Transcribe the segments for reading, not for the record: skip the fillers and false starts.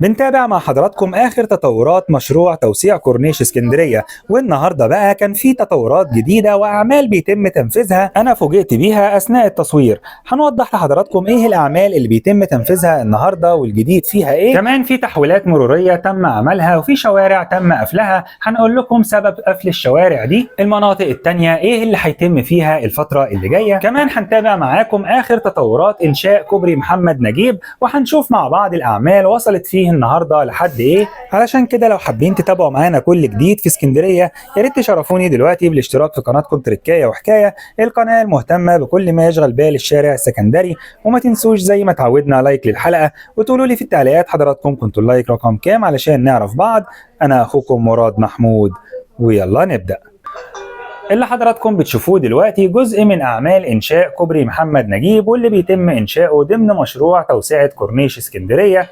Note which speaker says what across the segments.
Speaker 1: بنتابع مع حضراتكم آخر تطورات مشروع توسيع كورنيش اسكندرية، والنهاردة بقى كان في تطورات جديدة وأعمال بيتم تنفيذها أنا فوجئت بيها أثناء التصوير. هنوضح لحضراتكم إيه الأعمال اللي بيتم تنفيذها النهاردة والجديد فيها إيه. كمان في تحويلات مرورية تم عملها وفي شوارع تم قفلها، هنقول لكم سبب قفل الشوارع دي، المناطق التانية إيه اللي هيتم فيها الفترة اللي جاية. كمان هنتابع معاكم آخر تطورات إنشاء كوبري محمد نجيب، وهنشوف مع بعض الأعمال وصلت فيه النهارده لحد ايه. علشان كده لو حابين تتابعوا معانا كل جديد في اسكندرية يا ريت تشرفوني دلوقتي بالاشتراك في قناتكم تركايه وحكاية، القناة المهتمة بكل ما يشغل بال الشارع السكندري. وما تنسوش زي ما تعودنا like للحلقة، وتقولوا لي في التعليقات حضراتكم كنتوا ال like رقم كام علشان نعرف بعض. انا اخوكم مراد محمود، ويلا نبدا. اللي حضراتكم بتشوفوه دلوقتي جزء من أعمال إنشاء كوبري محمد نجيب، واللي بيتم إنشاؤه ضمن مشروع توسعة كورنيش اسكندرية.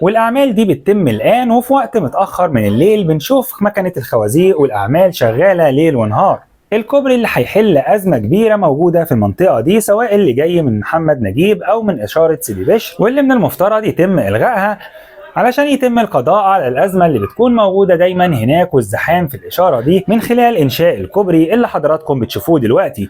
Speaker 1: والأعمال دي بتتم الآن وفي وقت متأخر من الليل، بنشوف مكنة الخوازيق والأعمال شغالة ليل ونهار. الكوبري اللي هيحل أزمة كبيرة موجودة في المنطقة دي، سواء اللي جاي من محمد نجيب أو من إشارة سيدي بشر، واللي من المفترض يتم إلغائها علشان يتم القضاء على الأزمة اللي بتكون موجودة دايما هناك والزحام في الإشارة دي، من خلال إنشاء الكوبري اللي حضراتكم بتشوفوه دلوقتي.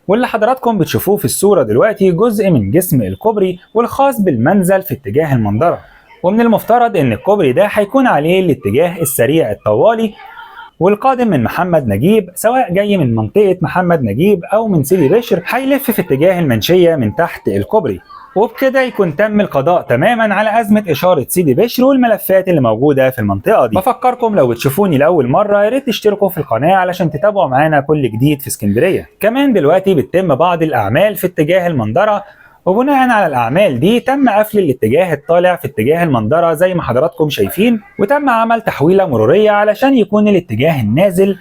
Speaker 1: واللي حضراتكم بتشوفوه في الصورة دلوقتي جزء من جسم الكوبري والخاص بالمنزل في اتجاه المنظرة. ومن المفترض ان الكوبري ده هيكون عليه الاتجاه السريع الطوالي والقادم من محمد نجيب، سواء جاي من منطقة محمد نجيب او من سيدي بشر، هيلف في اتجاه المنشية من تحت الكوبري. وبكده يكون تم القضاء تماما على أزمة إشارة سيدي بشر والملفات اللي موجودة في المنطقة دي. بفكركم لو بتشوفوني لأول مرة يا ريت تشتركوا في القناة علشان تتابعوا معانا كل جديد في اسكندرية. كمان دلوقتي بتتم بعض الأعمال في اتجاه المنظرة، وبناء على الأعمال دي تم قفل الاتجاه الطالع في اتجاه المنظرة زي ما حضراتكم شايفين، وتم عمل تحويلة مرورية علشان يكون الاتجاه النازل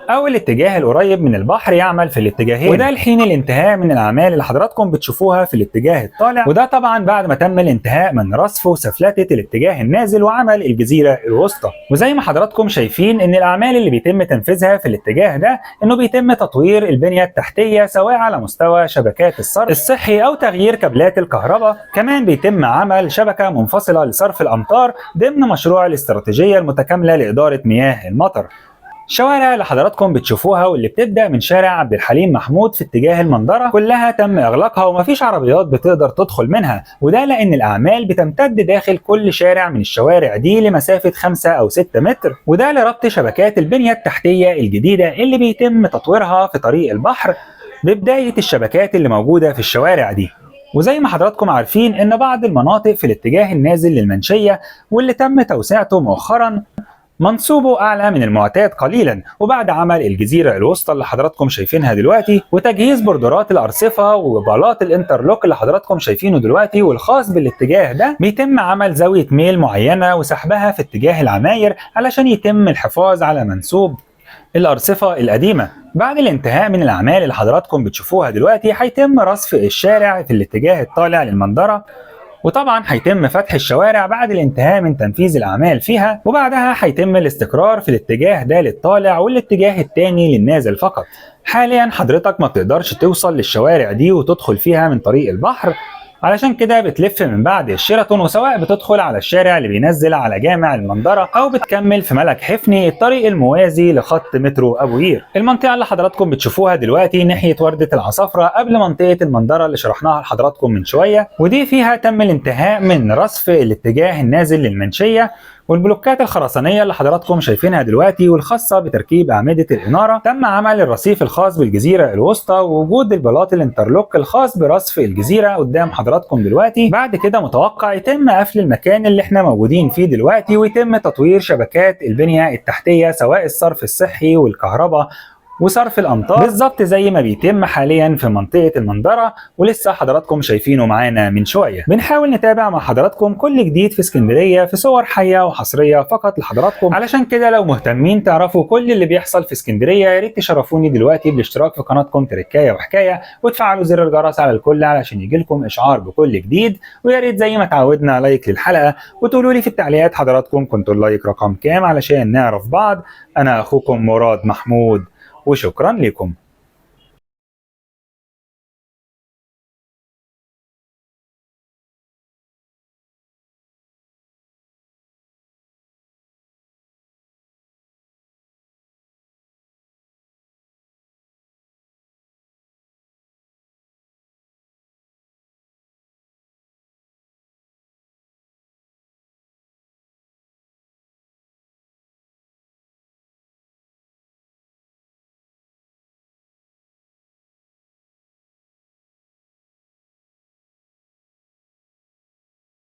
Speaker 1: او الاتجاه القريب من البحر يعمل في الاتجاهين، وده لحين الانتهاء من الاعمال اللي حضراتكم بتشوفوها في الاتجاه الطالع. وده طبعا بعد ما تم الانتهاء من رصف وسفلتة الاتجاه النازل وعمل الجزيرة الوسطى. وزي ما حضراتكم شايفين ان الاعمال اللي بيتم تنفيذها في الاتجاه ده انه بيتم تطوير البنية التحتية سواء على مستوى شبكات الصرف الصحي او تغيير كابلات الكهرباء. كمان بيتم عمل شبكة منفصلة لصرف الامطار ضمن مشروع الاستراتيجية المتكاملة لإدارة مياه المطر. الشوارع اللي حضراتكم بتشوفوها واللي بتبدأ من شارع عبد الحليم محمود في اتجاه المنظرة كلها تم إغلاقها ومفيش عربيات بتقدر تدخل منها، وده لأن الأعمال بتمتد داخل كل شارع من الشوارع دي لمسافة 5 أو 6 متر، وده لربط شبكات البنية التحتية الجديدة اللي بيتم تطويرها في طريق البحر ببداية الشبكات اللي موجودة في الشوارع دي. وزي ما حضراتكم عارفين إن بعض المناطق في الاتجاه النازل للمنشية واللي تم توسعته مؤخرا منسوبه أعلى من المعتاد قليلا، وبعد عمل الجزيرة الوسطى اللي حضراتكم شايفينها دلوقتي وتجهيز بوردرات الأرصفة وبلاط ال interlock اللي حضراتكم شايفينه دلوقتي والخاص بالاتجاه ده، بيتم عمل زاوية ميل معينة وسحبها في اتجاه العماير علشان يتم الحفاظ على منسوب الأرصفة القديمة. بعد الانتهاء من الأعمال اللي حضراتكم بتشوفوها دلوقتي هيتم رصف الشارع في الاتجاه الطالع للمنظرة، وطبعا هيتم فتح الشوارع بعد الانتهاء من تنفيذ الأعمال فيها، وبعدها هيتم الاستقرار في الاتجاه ده للطالع والاتجاه التاني للنازل فقط. حاليا حضرتك ما بتقدرش توصل للشوارع دي وتدخل فيها من طريق البحر، علشان كده بتلف من بعد الشيراتون، وسواء بتدخل على الشارع اللي بينزل على جامع المنظرة او بتكمل في ملك حفني الطريق الموازي لخط مترو ابو قير. المنطقة اللي حضراتكم بتشوفوها دلوقتي ناحية وردة العصافرة قبل منطقة المنظرة اللي شرحناها لحضراتكم من شوية، ودي فيها تم الانتهاء من رصف الاتجاه النازل للمنشية والبلوكات الخرسانية اللي حضراتكم شايفينها دلوقتي والخاصة بتركيب أعمدة الإنارة. تم عمل الرصيف الخاص بالجزيرة الوسطى ووجود البلاط ال interlock الخاص برصف الجزيرة قدام حضراتكم دلوقتي. بعد كده متوقع يتم قفل المكان اللي احنا موجودين فيه دلوقتي ويتم تطوير شبكات البنية التحتية سواء الصرف الصحي والكهرباء وصرف الأمطار بالظبط زي ما بيتم حاليا في منطقة المنظرة ولسه حضراتكم شايفينه معانا من شوية. بنحاول نتابع مع حضراتكم كل جديد في اسكندرية في صور حية وحصرية فقط لحضراتكم، علشان كده لو مهتمين تعرفوا كل اللي بيحصل في اسكندرية يا ريت تشرفوني دلوقتي بالاشتراك في قناتكم تركاية وحكاية وتفعلوا زر الجرس على الكل علشان يجيلكم إشعار بكل جديد، ويا ريت زي ما تعودنا like للحلقة وتقولوا لي في التعليقات حضراتكم كنتوا ال like رقم كام علشان نعرف بعض. أنا أخوكم مراد محمود وشكرا لكم.